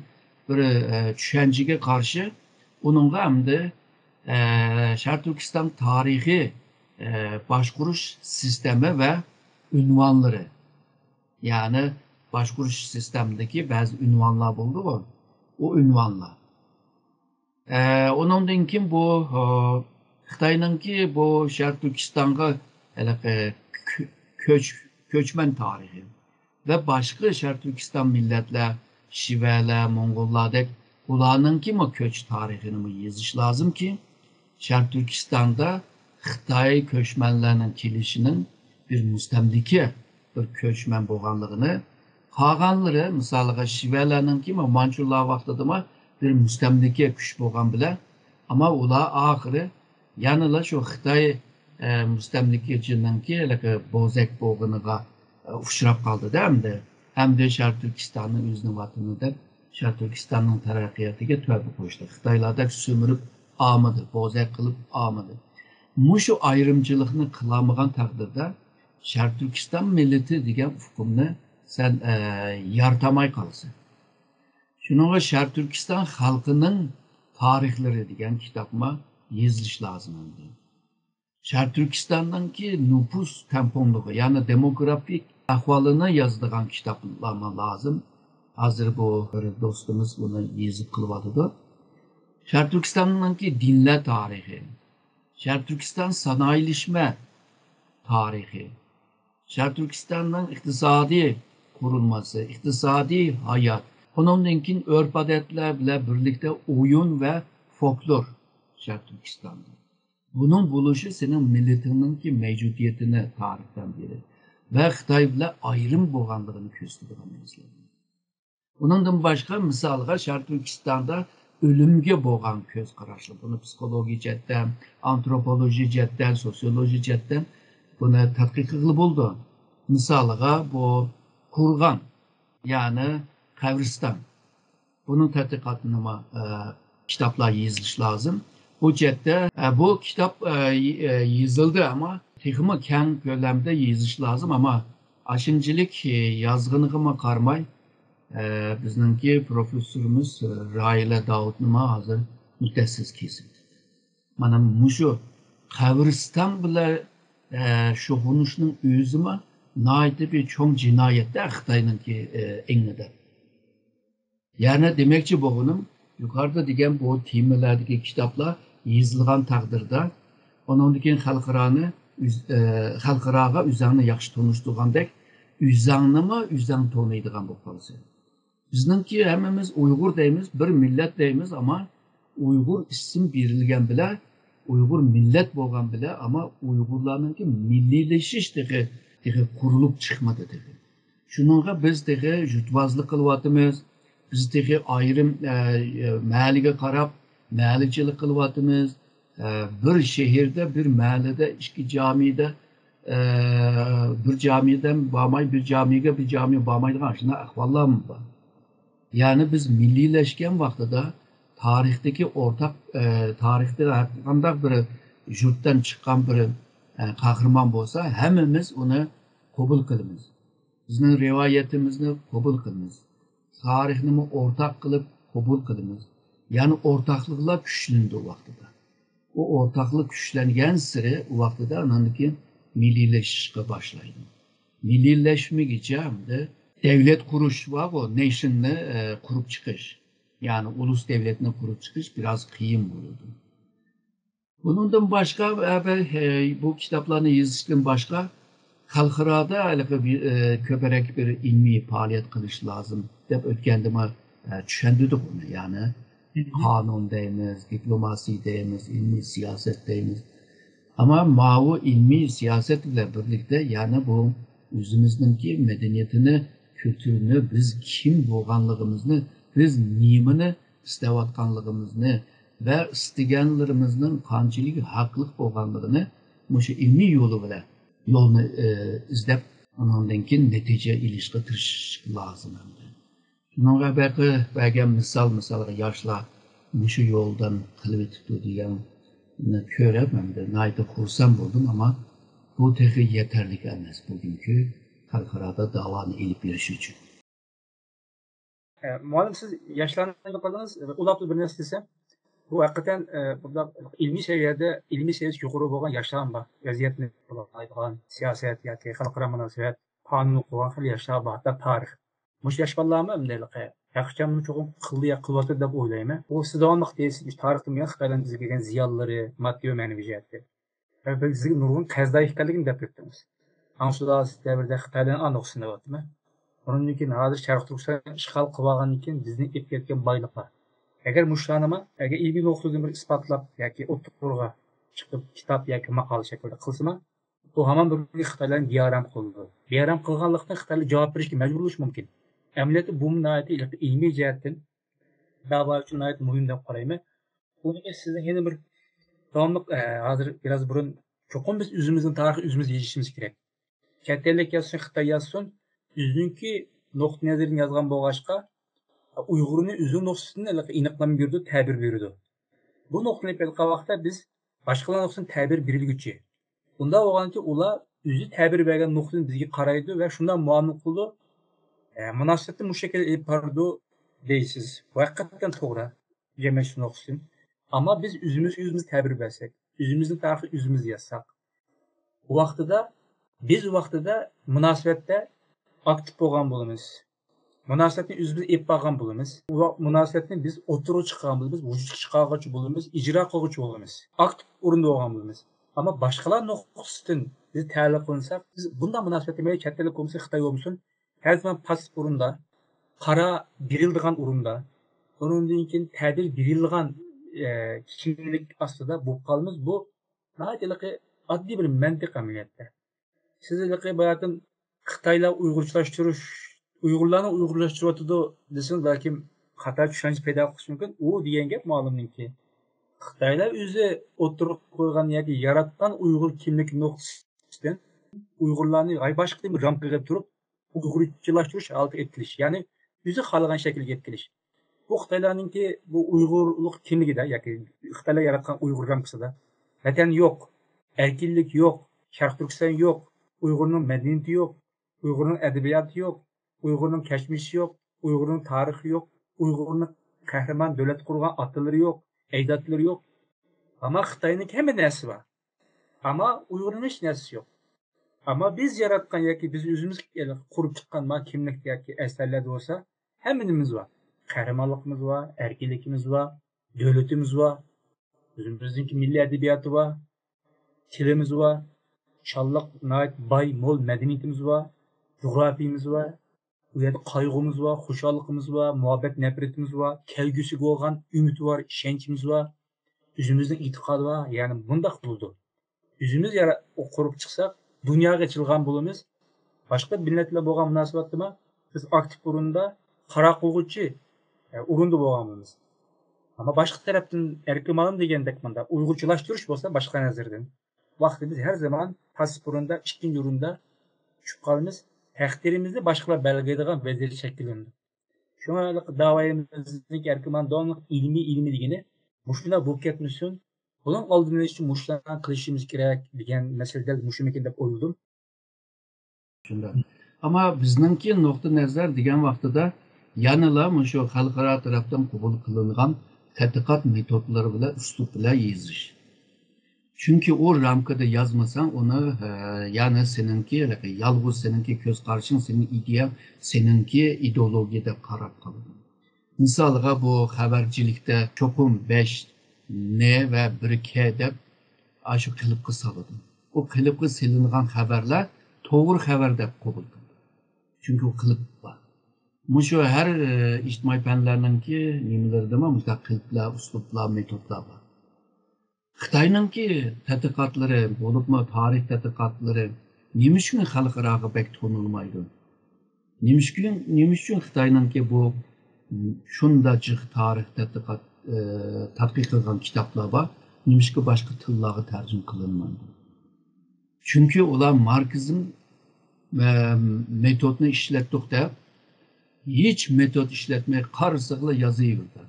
بىر، ئە، چۈشەنچىگە قارشى ئۇنىڭغا ئەمدى، ئە، شەرقىي تۈركىستان تارىخى، ئە، باشقۇرۇش سىستېما ۋە ئۇنۋانلىرى، يەنى باشقۇرۇش سىستېمىدىكى بەزى ئۇنۋانلار بولىدىغۇ، ئۇ ئۇنۋانلار. ئە، ئۇنىڭدىن كېيىن بۇ، ئە، خىتاينىڭكى بۇ شەرقىي تۈركىستانغا ھېلىقى كۆ-، كۆچ-، كۆچمەن تارىخى ۋە باشقا شەرقىي تۈركىستان مىللەتلەر، شىۋەلەر، موڭغۇللاردەك ئۇلارنىڭكىمۇ كۆچ تارىخىنىمۇ يېزىش لازىمكى، شەرقىي تۈركىستاندا خىتاي كۆچمەنلەرنىڭ كېلىشىنىڭ بىر مۇستەملىكە، بىر كۆچمەن بولغانلىقىنى، قالغانلىرى، مىسالىغا، شىۋەلەرنىڭكىمۇ مانچۇلار ۋاقتىدىمۇ بىر مۇستەملىكە كۈچ بولغان بىلەن، ئەمما ئۇلار ئاخىرى يەنىلا شۇ خىتاي، ئە، مۇستەملىكىچىنىڭكى ھېلىقى بوزەك بوغۇنىغا، ئە، ئۇچراپ قالدىدا ئەمدى. ئەمدى شەرقىي تۈركىستاننى ئۆزىنىڭ ۋەتىنى دەپ، شەرقىي تۈركىستاننىڭ تەرەققىياتىغا تۆھپە قوشتى. خىتايلاردەك سۈمۈرۈپ ئالمىدى، بوزەك قىلىپ ئالمىدى. مۇشۇ ئايرىمچىلىقنى قىلالمىغان تەقدىردە، شەرقىي تۈركىستان مىللىتى دېگەن ئۇقۇمنى سەن، ئە، يارىتالماي قالىسەن. شۇنىڭغا شەرقىي تۈركىستان خەلقىنىڭ تارىخلىرى دېگەن كىتابمۇ يېزىلىشى لازىم ئەمدى. شەرقىي تۈركىستاننىڭكى نوپۇس تەڭپۇڭلۇقى، يەنى دېموگرافىك ئەھۋالىنى يازىدىغان كىتابلارمۇ لازىم. ھازىر بۇ بىر دوستىمىز بۇنى يېزىپ قىلىۋاتىدۇ. شەرقىي تۈركىستاننىڭكى دىنلەر تارىخى، شەرقىي تۈركىستان سانائىيلەشمە تارىخى، شەرقىي تۈركىستاننىڭ ئىقتىسادىي قۇرۇلمىسى، ئىقتىسادىي ھايات، ئۇنىڭدىن كېيىن ئۆرپ-ئادەتلەر بىلەن بىرلىكتە ئويۇن ۋە فولكلور شەرقىي تۈركىستاندا. بۇنىڭ بولۇشى سېنىڭ مىللىتىڭنىڭكى مەۋجۇدىيىتىنى تارىختىن بېرى ۋە خىتاي بىلەن ئايرىم بولغانلىقىنى كۆرسىتىدىغان نەرسىلەر. ئۇنىڭدىن باشقا، مىسالغا، شەرقىي تۈركىستاندا ئۆلۈمگە بولغان كۆز قاراشلار. بۇنى پسىخولوگىيە جەھەتتىن، ئانتروپولوگىيە جەھەتتىن، سوسىيولوگىيە جەھەتتىن بۇنى تەتقىق قىلغىلى بولىدۇ. مىسالىغا، بۇ قۇرغان، يەنى قەبرىستان. بۇنىڭ تەتقىقاتىنىمۇ، ئە، كىتابلار يېزىلىشى لازىم. بۇ جەھەتتە، ئە، بۇ كىتاب، ئە، ي-، ئە، يېزىلدى، ئەمما تېخىمۇ كەڭ كۆلەمدە يېزىش لازىم. ئەمما ئاشۇنچىلىك، ئە، يازغىنىغىمۇ قارىماي، ئە، بىزنىڭكى پروفېسسورىمىز، ئە، راھىلە داۋۇتنىمۇ ھازىر مۇددەتسىز كېسىۋېتىپتۇ. مانا مۇشۇ قەبرىستان بىلەن، ئە، شۇغۇللىنىشنىڭ ئۆزىمۇ ناھايىتى بىر چوڭ جىنايەتتە خىتاينىڭكى، ئە، ئېڭىدا. يەنى دېمەكچى بولغىنىم، يۇقىرىدا دېگەن بۇ تېمىلەردىكى كىتابلار يېزىلغان تەقدىردە، ئۇنىڭدىن كېيىن خەلقئارانى ئۆز-، ئە، خەلقئاراغا ئۆزەڭنى ياخشى تونۇشتۇرغاندەك، ئۆزەڭنىمۇ ئۆزەڭ تونۇيدىغان بولۇپ قالىسەن. بىزنىڭكى ھەممىمىز ئۇيغۇر دەيمىز، بىر مىللەت دەيمىز، ئەمما ئۇيغۇر ئىسىم بېرىلگەن بىلەن، ئۇيغۇر مىللەت بولغان بىلەن، ئەمما ئۇيغۇرلارنىڭكى مىللىيلىشىش تېخى، تېخى قۇرۇلۇپ چىقمىدى تېخى. شۇنىڭغا بىز تېخى يۇرتۋازلىق قىلىۋاتىمىز. بىز تېخى ئايرىم، ئە، مەھەللىگە قاراپ مەھەللىچىلىك قىلىۋاتىمىز. ئە، بىر شەھەردە، بىر مەھەللىدە، ئىككى جامىدە، ئە، بىر جامىدە بارماي، بىر جامىگە، بىر جامىگە بارمايدىغان شۇنداق ئەھۋاللارمۇ بار. يەنى بىز مىللىيلەشكەن ۋاقتىدا تارىختىكى ئورتاق، ئە، تارىختا ھەر قانداق بىر يۇرتتىن چىققان بىر، ئە، قەھرىمان بولسا، ھەممىمىز ئۇنى قوبۇل قىلىمىز. بىزنىڭ رىۋايىتىمىزنى قوبۇل قىلىمىز. تارىخنىمۇ ئورتاق قىلىپ قوبۇل قىلىمىز. يەنى ئورتاقلىقلار كۈچلىنىدۇ ئۇ ۋاقتىدا. ئۇ ئورتاقلىق كۈچلەنگەن سېرى ئۇ ۋاقتىدا ئاندىن كېيىن مىللىيلىشىشقا باشلايدۇ. مىللىيلەشمىگىچە ئەمدى دەۋلەت قۇرۇش بارغۇ، نېيشننى، ئە، قۇرۇپ چىقىش. يەنى ئۇلۇس دەۋلەتنى قۇرۇپ چىقىش بىراز قىيىن بولىدۇ. بۇنىڭدىن باشقا، ئە، بە-، ئە، بۇ كىتابلارنى يېزىشتىن باشقا، خەلقئارادا ھېلىقى بىر، ئە، كۆپرەك بىر ئىلمىي پائالىيەت قىلىش لازىم دەپ ئۆتكەندىمۇ، ئە، چۈشەندۈردۇق ئۇنى. يەنى قانۇن دەيمىز، دىپلوماسىيە دەيمىز، ئىلمىي سىياسەت دەيمىز. ئەمما ماۋۇ ئىلمىي سىياسەت بىلەن بىرلىكتە يەنە بۇ ئۆزىمىزنىڭكى مەدەنىيىتىنى، كۈلتۈرىنى، بىز كىم بولغانلىقىمىزنى، بىز نېمىنى ئىستەۋاتقانلىقىمىزنى ۋە ئىستىگەنلىرىمىزنىڭ قانچىلىك ھەقلىق بولغانلىقىنى مۇشۇ ئىلمىي يولى بىلەن يولنى، ئى، ئىزدەپ، ئۇنىڭدىن كېيىن نەتىجە ئېلىشقا تىرىشىش لازىم ئەمدى. شۇنىڭغا بەقى بەرگەن مىسال، مىسالغا ياشلار مۇشۇ يولدىن قىلىۋېتىپتۇ دېگەننى كۆرۈپ، ئەمدى ناھايىتى خۇرسەن بولدۇم، ئەمما بۇ تېخى يېتەرلىك ئەمەس بۈگۈنكى خەلقئارادا داۋانى ئېلىپ بېرىش ئۈچۈن. ئە، مۇئەللىم، سىز ياشلارنى قىلدىڭىز، ئۇلاپلا بىر نەرسە دېسەم، بۇ ھەقىقەتەن، ئە، بۇنداق ئىلمىي سەۋىيەدە، ئىلمىي سەۋىيەسى يۇقىرى بولغان ياشلار بار. ۋەزىيەتنى قولايدىغان، سىياسەت ياكى خەلقئارا مۇناسىۋەت، قانۇن ئوقۇغان خېلى ياشلار بار، ھەتتا تارىخ. مۇشۇ ياش بالىلارمۇ ئەمدى ھېلىقى ھەقىچانمۇ چوقۇم قىلدى يا قىلىۋاتىدۇ دەپ ئويلايمەن. ئۇ سىز داۋاملىق دەيسىز، مۇشۇ تارىختىن بۇيان خىتايلارنىڭ بىزگە بەرگەن زىيانلىرى، ماددىي ۋە مەنىۋى جەھەتتە. ۋە بىزگە نۇرغۇن قەرزدار ئىكەنلىكىنى دەپ ئۆتتىڭىز. ئاڭ سۇلالىسى دەۋرىدە خىتايلارنى ئانداق سىناۋاتىمەن. ئۇنىڭدىن كېيىن ھازىر شەرقىي تۈركىستاننى ئىشغال قىلىۋالغاندىن كېيىن بىزنى ئېلىپ كەتكەن بايلىقلار. ئەگەر مۇشۇلارنىمۇ، ئەگەر ئىلمىي نۇقتىدىن بىر ئىسپاتلاپ ياكى ئوتتۇرىغا چىقىپ كىتاب ياكى ماقالە شەكلىدە قىلسىمۇ، بۇ ھامان بىر خىتايلارنى بىئارام قىلىدۇ. بىئارام قىلغانلىقتىن خىتايلار جاۋاب بېرىشكە مەجبۇر بولۇشى مۇمكىن. ئەمەلىيەتتە بۇمۇ ناھايىتى ئىلمىي جەھەتتىن داۋا ئۈچۈن ناھايىتى مۇھىم دەپ قارايمەن. بۇنىڭ سىزنىڭ يەنە بىر داۋاملىق، ئە، ھازىر بىراز بۇرۇن، چوقۇم بىز ئۆزىمىزنىڭ تارىخى ئۆزىمىز يېزىشىمىز كېرەك. چەت ئەللىك يازسۇن، خىتاي يازسۇن، ئۆزىنىڭكى نۇقتىئىي نەزىرىدىن يازغان بولغاچقا، ئۇيغۇرنى ئۆزىنىڭ نۇقتىسىدىن ئېنىقلام بېرىدۇ، تەبىر بېرىدۇ. بۇ نۇقتىنى ئېلىپ ئېيتقان ۋاقىتتا بىز باشقىلار نۇقتىسىدىن تەبىر بېرىلگۈچى. ئۇنداق بولغاندىكىن ئۇلار ئۆزى تەبىر بەرگەن نۇقتىدىن بىزگە قارايدۇ ۋە شۇنداق مۇئامىلە قىلىدۇ. ئە، مۇناسىۋەتنى مۇشۇ شەكىلدە ئېلىپ بارىدۇ دەيسىز. بۇ ھەقىقەتەن توغرا، جەمئىيەت نۇقتىسىدىن. ئەمما بىز ئۆزىمىز ئۆزىمىز تەبىر بەرسەك، ئۆزىمىزنىڭ تارىخى ئۆزىمىز يازساق، ئۇ ۋاقتىدا، بىز ۋاقتىدا مۇناسىۋەتتە ئاكتىپ بولغان بولىمىز. مۇناسىۋەتنى ئۆزىمىز ئېلىپ بارغان بولىمىز. ئۇ ۋاق-، مۇناسىۋەتنى بىز ئوتتۇرىغا چىقارغان بولىمىز، ۋۇجۇدقا چىقارغۇچى بولىمىز، ئىجرا قىلغۇچى بولىمىز. ئاكتىپ ئورۇندا بولغان بولىمىز. ئەمما باشقىلار نۇقتىسىدىن بىز تەلەپ قىلىنساق، بىز بۇنداق مۇناسىۋەتتە مەيلى چەت ئەللىك بولمىسۇن، خىتاي بولمىسۇن، ھەر زامان پاسسىپ ئورۇندا، قارار بېرىلىدىغان ئورۇندا، ئۇنىڭدىن كېيىن تەبىر بېرىلىدىغان، ئە، كىملىك ئاستىدا بولۇپ قالىمىز. بۇ ناھايىتى ھېلىقى ئاددىي بىر مەنتىق ئەمەلىيەتتە. سىز ھېلىقى باياتىن خىتايلار ئۇيغۇرچىلاشتۇرۇش، ئۇيغۇرلارنى ئۇيغۇرلاشتۇرۇۋاتىدۇ دېسىڭىز، بەلكىم خاتا چۈشەنچە پەيدا قىلىشى مۇمكىن. ئۇ دېگەن گەپ مۇئەللىمنىڭكى. خىتايلار ئۆزى ئوتتۇرىغا قويغان ياكى ياراتقان ئۇيغۇر كىملىك نۇقتىسىدىن ئۇيغۇرلارنى ھاي باشقا رامكىغا تۇرۇپ ئۇيغۇرچىلاشتۇرۇش ھالىتىگە يەتكۈزۈش، يەنى ئۆزى خالىغان شەكىلگە يەتكۈزۈش. بۇ خىتايلارنىڭكى بۇ ئۇيغۇرلۇق كىملىكىدە ياكى خىتايلار ياراتقان ئۇيغۇر رامكىسىدا ۋەتەن يوق، ئەركىنلىك يوق، شەرقىي تۈركىستان يوق، ئۇيغۇرنىڭ مەدەنىيىتى يوق، ئۇيغۇرنىڭ ئەدەبىياتى يوق، ئۇيغۇرنىڭ كەچمىشى يوق، ئۇيغۇرنىڭ تارىخى يوق، ئۇيغۇرنىڭ قەھرىمان دۆلەت قۇرغان ئاتىلىرى يوق، ئەجدادلىرى يوق. ئەمما خىتاينىڭكى ھەممە نەرسىسى بار. ئەمما ئۇيغۇرنىڭ ھېچ نەرسىسى يوق. ئەمما بىز ياراتقان ياكى بىز ئۆزىمىز قۇرۇپ چىققان ما كىملىك ياكى ئەسەرلەردە بولسا ھەممە نېمىمىز بار. قەھرىمانلىقىمىز بار، ئەركىنلىكىمىز بار، دۆلىتىمىز بار، ئۆزىمىزنىڭكى مىللىي ئەدەبىياتى بار، تىلىمىز بار، شانلىق ناھايىتى باي، مول مەدەنىيىتىمىز بار، جۇغراپىيىمىز بار، ئۇ يەردە قايغۇمىز بار، خۇشاللىقىمىز بار، مۇھەببەت نەپرىتىمىز بار، كەلگۈسىگە بولغان ئۈمىد بار، ئىشەنچىمىز بار، ئۆزىمىزنىڭ ئېتىقادى بار، يەنى مۇنداق بولىدۇ. ئۆزىمىز يارا-، قۇرۇپ چىقساق، دۇنياغا ئېچىلغان بولىمىز. باشقا مىللەتلەر بولغان مۇناسىۋەتتىمۇ بىز ئاكتىپ ئورۇندا، قاراقۇلغۇچى، ئە، ئورۇندا بولغان بولىمىز. ئەمما باشقا تەرەپتىن ئەركىن مالىم دېگەندەك مۇنداق ئۇيغۇرچىلاشتۇرۇش بولسا باشقا نەزەردىن. ۋاقتى بىز ھەر زامان پاسسىپ ئورۇندا، ئىككىنچى ئورۇندا چۈشۈپ قالىمىز. تەقدىرىمىزنى باشقىلار بەلگىلەيدىغان ۋەزىيەت شەكىللىنىدۇ. شۇڭا داۋايىمىزنىڭ ئەركىن مالىم داۋاملىق ئىلمىي، ئىلمىي دېگىنى مۇشۇنداق بولۇپ كەتمىسۇن. بۇنىڭ ئالدىنى ئېلىش ئۈچۈن مۇشۇلارنى قىلىشىمىز كېرەك دېگەن مەسىلە دەل مۇشۇمىكىن دەپ ئويلىدىم. شۇنداق. ئەمما بىزنىڭكى نۇقتىئى نەزەر دېگەن ۋاقتىدا يەنىلا مۇشۇ خەلقئارا تەرەپتىن قوبۇل قىلىنغان تەتقىقات مېتودلىرى بىلەن، ئۇسلۇب بىلەن يېزىش. چۈنكى ئۇ رامكىدا يازمىساڭ، ئۇنى، ئە، يەنى سېنىڭكى، يالغۇز سېنىڭكى كۆز قارىشىڭ، سېنىڭ ئىدىيەڭ، سېنىڭكى ئىدېئولوگىيە دەپ قاراپ قالىدۇ. مىسالغا، بۇ خەۋەرچىلىكتە چوقۇم بەش ن ۋە بىر ك دەپ ئاشۇ قېلىپقا سالىدۇ. ئۇ قېلىپقا سېلىنغان خەۋەرلەر توغرا خەۋەر دەپ قوبۇل قىلىدۇ. چۈنكى ئۇ قېلىپ بار. مۇشۇ ھەر، ئە، ئىجتىمائىي پەنلەرنىڭكى نېمىلىرىدىمۇ مۇشۇنداق قېلىپلار، ئۇسلۇبلار، مېتودلار بار. خىتاينىڭكى تەتقىقاتلىرى، بولۇپمۇ تارىخ تەتقىقاتلىرى نېمە ئۈچۈن خەلقئاراغا بەك تونۇلمايدۇ؟ نېمە ئۈچۈن، نېمە ئۈچۈن خىتاينىڭكى بۇ، م، شۇنداق جىق تارىخ تەتقىقات، ئە، تەتقىق قىلغان كىتابلار بار، نېمىشقا باشقا تىللارغا تەرجىمە قىلىنمايدۇ؟ چۈنكى ئۇلار ماركسىزم، ئە، مېتودنى ئىشلەتتۇق دەپ، ھېچ مېتود ئىشلەتمەي قارىسىغىلا يازىۋېرىدۇ.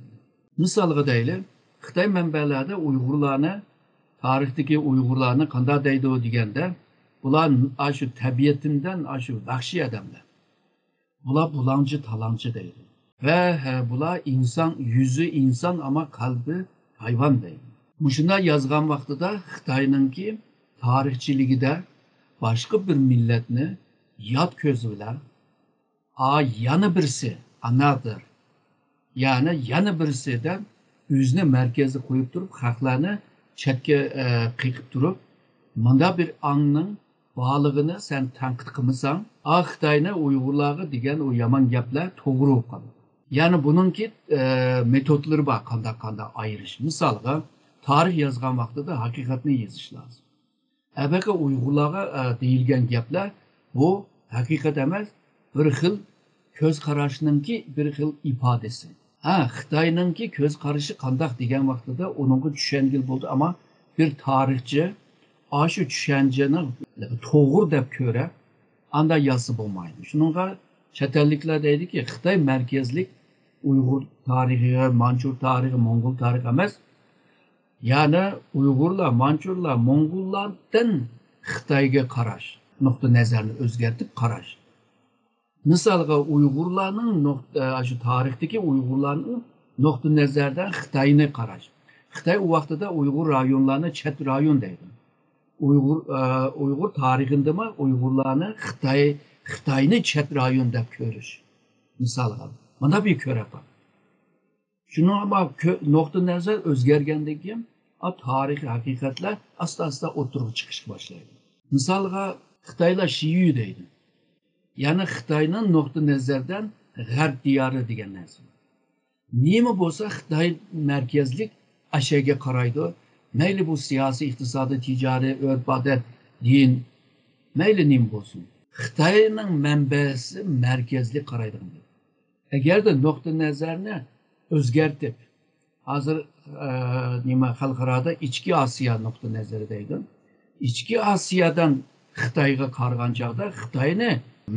مىسالغا دەيلى، خىتاي مەنبەلەردە ئۇيغۇرلارنى، تارىختىكى ئۇيغۇرلارنى قانداق دەيدۇ دېگەندە، بۇلار ئاشۇ تەبىئىتىندىن ئاشۇ ۋەھشىي ئادەملەر. بۇلار بۇلاڭچى، تالاڭچى دەيدۇ. ۋە، ھە، بۇلار ئىنسان، يۈزى ئىنسان، ئەمما قەلبى ھايۋان دەيدۇ. مۇشۇنداق يازغان ۋاقتىدا خىتاينىڭكى تارىخچىلىكىدە باشقا بىر مىللەتنى يات كۆز بىلەن، ئا، يەنە بىرسى، another، يەنى يەنە بىرسى دەپ ئۆزىنى مەركەزگە قويۇپ تۇرۇپ، خەقلەرنى چەتكە، ئە، قېقىپ تۇرۇپ، مۇنداق بىر ئاڭنىڭ بارلىقىنى سەن تەنقىد قىلمىساڭ، ئا، خىتاينى ئۇيغۇرلارغا دېگەن ئۇ يامان گەپلەر توغرا بولۇپ قالىدۇ. يەنى بۇنىڭكى، ئە، مېتودلىرى بار، قانداق، قانداق ئايرىش. مىسالغا، تارىخ يازغان ۋاقتىدا ھەقىقەتنى يېزىش لازىم. ئەبەقى ئۇيغۇرلارغا، ئە، دېيىلگەن گەپلەر، بۇ ھەقىقەت ئەمەس، بىر خىل كۆز قاراشنىڭكى بىر خىل ئىپادىسى. ھە، خىتاينىڭكى كۆز قارىشى قانداق دېگەن ۋاقتىدا ئۇنىڭغا چۈشەنگىلى بولىدۇ، ئەمما بىر تارىخچى ئاشۇ چۈشەنچىنى توغرا دەپ كۆرە، ئاندا يازسا بولمايدۇ. شۇنىڭغا چەت ئەللىكلەر دەيدىكى، خىتاي مەركەزلىك ئۇيغۇر تارىخى، مانچۇر تارىخى، موڭغۇل تارىخى ئەمەس، يەنى ئۇيغۇرلار، مانچۇرلار، موڭغۇللاردىن خىتايغا قاراش، نۇقتىئى نەزەرنى ئۆزگەرتىپ قاراش. مىسالغا، ئۇيغۇرلارنىڭ نۇقتە، ئاشۇ تارىختىكى ئۇيغۇرلارنىڭ نۇقتىئى نەزەردىن خىتاينى قاراش. خىتاي ئۇ ۋاقتىدا ئۇيغۇر رايونلارنى چەت رايون دەيدۇ. ئۇيغۇر، ئە، ئۇيغۇر تارىخىدىمۇ ئۇيغۇرلارنى خىتاي، خىتاينى چەت رايون دەپ كۆرۈش. مىسالغا، مانا بىر كۆرەپ بار. شۇنىڭغا كۆ-، نۇقتىئى نەزەر ئۆزگەرگەندىن كېيىن، ئا، تارىخىي ھەقىقەتلەر ئاستا-ئاستا ئوتتۇرىغا چىقىشقا باشلايدۇ. مىسالغا، خىتايلار شىيۈ دەيدۇ. يەنى خىتاينىڭ نۇقتىئى نەزەردىن غەرب دىيارى دېگەن نەرسە بار. نېمە بولسا خىتاي مەركەزلىك ئەشەگە قارايدۇ. مەيلى بۇ سىياسىي، ئىقتىسادىي، تىجارىي، ئۆرپ-ئادەت، دىن، مەيلى نېمە بولسۇن. خىتاينىڭ مەنبەسى مەركەزلىك قارايدىغان گەپ. ئەگەردە نۇقتىئى نەزەرنى ئۆزگەرتىپ، ھازىر نېمە، خەلقئارادا ئىچكى ئاسىيا نۇقتىئى نەزىرى دەيدۇ. ئىچكى ئاسىيادىن خىتايغا قارىغان چاغدا خىتاينى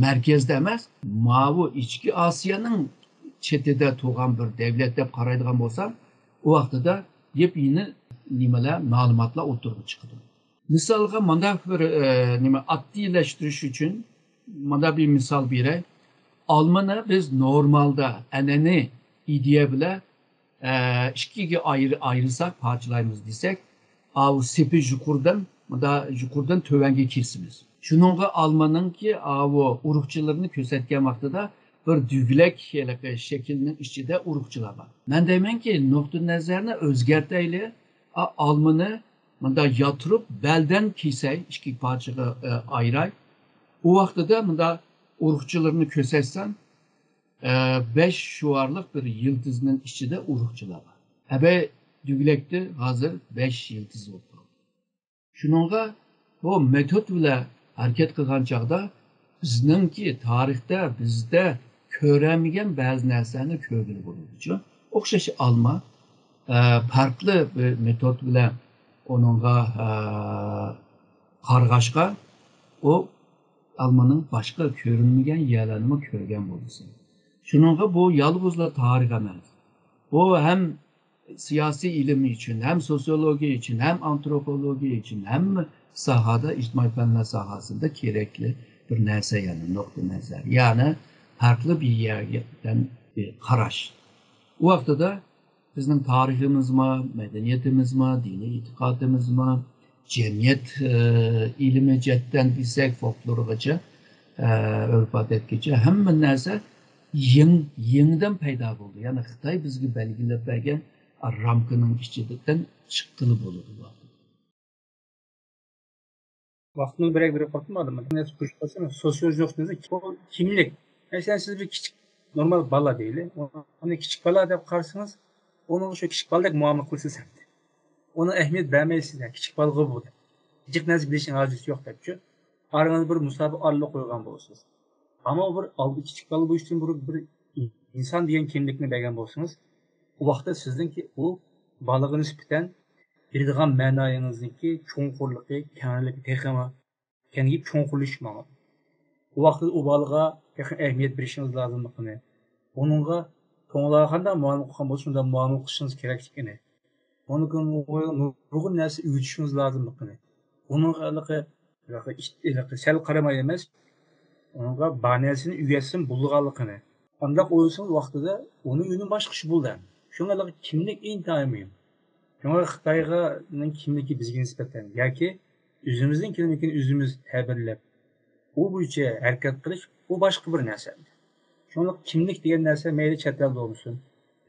مەركەزدە ئەمەس، ماۋۇ ئىچكى ئاسىيانىڭ چېتىدە تۇرغان بىر دەۋلەت دەپ قارايدىغان بولسا، ئۇ ۋاقتىدا يېپيېڭى نېمىلەر، مەلۇماتلار ئوتتۇرىغا چىقىدۇ. مىسالغا، مۇنداق بىر نېمە، ئاددىيلەشتۈرۈش ئۈچۈن مۇنداق بىر مىسال بېرەي. ئالمىنى بىز نورمالدا ئەنئەنىۋى ئىدىيە بىلەن ئىككىگە ئايرىساق، پارچىلايمىز دېسەك، ئاۋۇ سېپى يۇقىرىدىن، مۇندا يۇقىرىدىن تۆۋەنگە كېسىمىز. شۇنىڭغا ئالمىنىڭكى ئاۋۇ ئۇرۇقچىلىرىنى كۆرسەتكەن ۋاقتىدا بىر دۈگىلەك ھېلىقى شەكىلنىڭ ئىچىدە ئۇرۇقچىلار بار. مەن دەيمەنكى، نۇقتىئى نەزەرنى ئۆزگەرتەيلى. ئالمىنى مۇندا ياتۇرۇپ بەلدىن كېسەي، ئىككى پارچىغا ئايراي. ئۇ ۋاقتىدا مۇندا ئۇرۇقچىلىرىنى كۆرسەتسەم، بەش شوئارلىق بىر يىلتىزنىڭ ئىچىدە ئۇرۇقچىلار بار. ئەبەي دۈگلەكتە ھازىر بەش يىلتىز بولۇپ قالدى. شۇنىڭغا بۇ مېتود بىلەن ھەرىكەت قىلغان چاغدا بىزنىڭكى تارىختا بىزدە كۆرەلمىگەن بەزى نەرسىلەرنى كۆرگىلى بولىدۇ. ئوخشاش ئالما، پەرقلى بىر مېتود بىلەن ئۇنىڭغا قارىغاچقا، ئۇ ئالمىنىڭ باشقا كۆرۈنمىگەن يەرلەرنىمۇ كۆرگەن بولىسەن. شۇنىڭغا بۇ يالغۇزلا تارىخ ئەمەس. بۇ ھەم سىياسىي ئىلىم ئۈچۈن، ھەم سوسىيولوگىيە ئۈچۈن، ھەم ئانتروپولوگىيە ئۈچۈن، ھەممە ساھەدە، ئىجتىمائىي پەنلەر ساھەسىندە كېرەكلىك بىر نەرسە، يەنى نۇقتىئى نەزەر. يەنى پەرقلى بىر يەردىن بىر قاراش. ئۇ ۋاقتىدا بىزنىڭ تارىخىمىزمۇ، مەدەنىيىتىمىزمۇ، دىنىي ئېتىقادىمىزمۇ، جەمئىيەت ئىلمى جەھەتتىن دېسەك، فولكلورغىچە، ئۆرپ-ئادەتكىچە ھەممە نەرسە يېڭى، يېڭىدىن پەيدا بولدى. يەنى خىتاي بىزگە بەلگىلەپ بەرگەن رامكىنىڭ ئىچىدىن چىققىلى بولىدۇ. ۋاقىتنىڭ بىرەك بىرى قاپتىمۇ ئادەم؟ نەرسە كۆرۈشۈپ قالسا، سوسىيولوگىيە نۇقتىسىدىن كىملىك. مەسىلەن، سىز بىر كىچىك نورمال بالا دەيلى. ئۇنى كىچىك بالا دەپ قارىسىڭىز، ئۇنىڭغا شۇ كىچىك بالىدەك مۇئامىلە قىلىسىز ئەمدى. ئۇنىڭ ئەھمىيەت بەرمەيسىز، كىچىك بالىغۇ بۇ دەپ. جىق نەرسە بىلىشنىڭ ھاجىتى يوق دەپچۇ. ئارىڭىزدا بىر مۇساپە ئارىلىق قويغان بولىسىز. ئەمما بىر ئالدى كىچىك بالا بولۇشتىن بۇرۇن بىر ئىنسان دېگەن كىملىكنى بەرگەن بولسىڭىز، ئۇ ۋاقىتتا سىزنىڭكى ئۇ بالىغا نىسبەتەن بىلىدىغان مەنايىڭىزنىڭكى چوڭقۇرلۇقى، كەڭلىكى تېخىمۇ كەڭىيىپ چوڭقۇرلىشىپ ماڭىدۇ. ئۇ ۋاقىتتا ئۇ بالىغا تېخى ئەھمىيەت بېرىشىڭىز لازىملىقىنى، ئۇنىڭغا چوڭلار قانداق مۇئامىلە قىلغان بولسا، شۇنداق مۇئامىلە قىلىشىڭىز كېرەكلىكىنى، ئۇنىڭغا نۇرغۇن نەرسە ئۆگىتىشىڭىز لازىملىقىنى، ئۇنىڭغا ھېلىقى، ھېلىقى سەل قارىماي ئەمەس، ئۇنىڭغا بار نەرسىنى ئۆگەتسىمۇ بولىدىغانلىقىنى، قانداق ئويلىسىڭىز ۋاقتىدا ئۇنىڭ ئۈنۈمى باشقىچە بولىدۇ. شۇڭا ھېلىقى كىملىك ئىنتايىن مۇھىم. شۇڭا خىتايغا كىملىكى بىزگە نىسبەتەن ياكى ئۆزىمىزنىڭ كىملىكىنى ئۆزىمىز تەبىرلەپ، ئۇ بويىچە ھەرىكەت قىلىش، ئۇ باشقا بىر نەرسە. شۇڭا كىملىك دېگەن نەرسە مەيلى چەت ئەلدە بولمىسۇن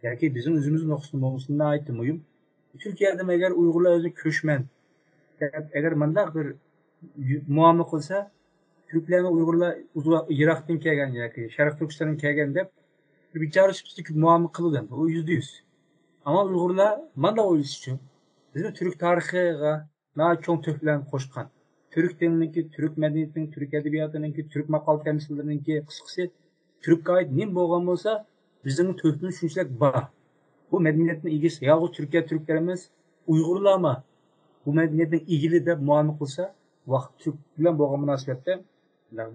ياكى بىزنىڭ ئۆزىمىزنىڭ نۇقتىسىدا بولمىسۇن، ناھايىتى مۇھىم. تۈركىيەدىمۇ ئەگەر ئۇيغۇرلار ئۆزىنى كۆچمەن دەپ، ئەگەر مۇنداق بىر مۇئامىلە قىلسا، تۈركلەرنى ئۇيغۇرلار يىراقتىن كەلگەن ياكى شەرقىي تۈركىستاندىن كەلگەن دەپ بىچارە سۈپىتىدە مۇئامىلە قىلىدۇ، بۇ يۈزدە يۈز. ئەمما ئۇيغۇرلار مانداق ئويلىسىچۇ، بىزنىڭ تۈرك تارىخىغا ناھايىتى چوڭ تۆھپىلەرنى قوشقان، تۈرك تىلىنىڭكى، تۈرك مەدەنىيىتىنىڭ، تۈرك ئەدەبىياتىنىڭكى، تۈرك ماقالە تەمسىللىرىنىڭكى، قىسقىسى، تۈرككە ئائىت نېمە بولغان بولسا، بىزنىڭ تۆھپىمىز شۇنچىلىك بار. بۇ مەدەنىيەتنىڭ ئىگىسى يالغۇز تۈركىيە تۈركلىرى ئەمەس، ئۇيغۇرلارمۇ بۇ مەدەنىيەتنىڭ ئىگىلىرى دەپ مۇئامىلە قىلسا، ۋاقىت تۈرك بىلەن بولغان مۇناسىۋەتتە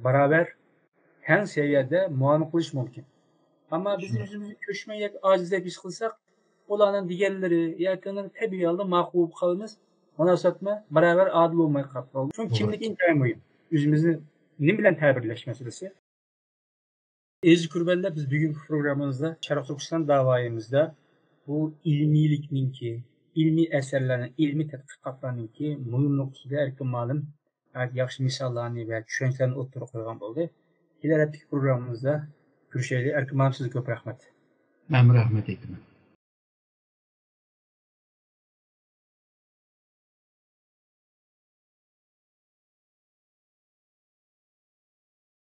باراۋەر، تەڭ سەۋىيەدە مۇئامىلە قىلىش مۇمكىن. ئەمما بىز ئۆزىمىزنى كۆچمەن ياكى ئاجىز دەپ ھېس قىلساق، ئۇلارنىڭ دېگەنلىرى ياكى ئۇنىڭ تەبىئىي ھالدا ماقۇل بولۇپ قالىمىز، مۇناسىۋەتمۇ باراۋەر ئادىل بولماي قاپتۇ. شۇڭا كىملىك ئىنتايىن مۇھىم. ئۆزىمىزنى نېمە بىلەن تەبىرلەش مەسىلىسى. ئەزىز كۆرۈرمەنلەر، بىز بۈگۈنكى پروگراممىمىزدا شەرقىي تۈركىستان داۋايىمىزدا بۇ ئىلمىيلىكنىڭكى، ئىلمىي ئەسەرلەرنىڭ، ئىلمىي تەتقىقاتلارنىڭكى مۇھىم نۇقتىسىدا ئەركىن مۇئەللىم ناھايىتى ياخشى مىساللارنى ۋە چۈشەنچىلەرنى ئوتتۇرىغا قويغان بولدى. كېلەر ھەپتىكى پروگراممىمىزدا كۆرۈشەيلى. ئەركىن مۇئەللىم، سىزگە كۆپ رەھمەت. مەنمۇ رەھمەت ئېيتىمەن.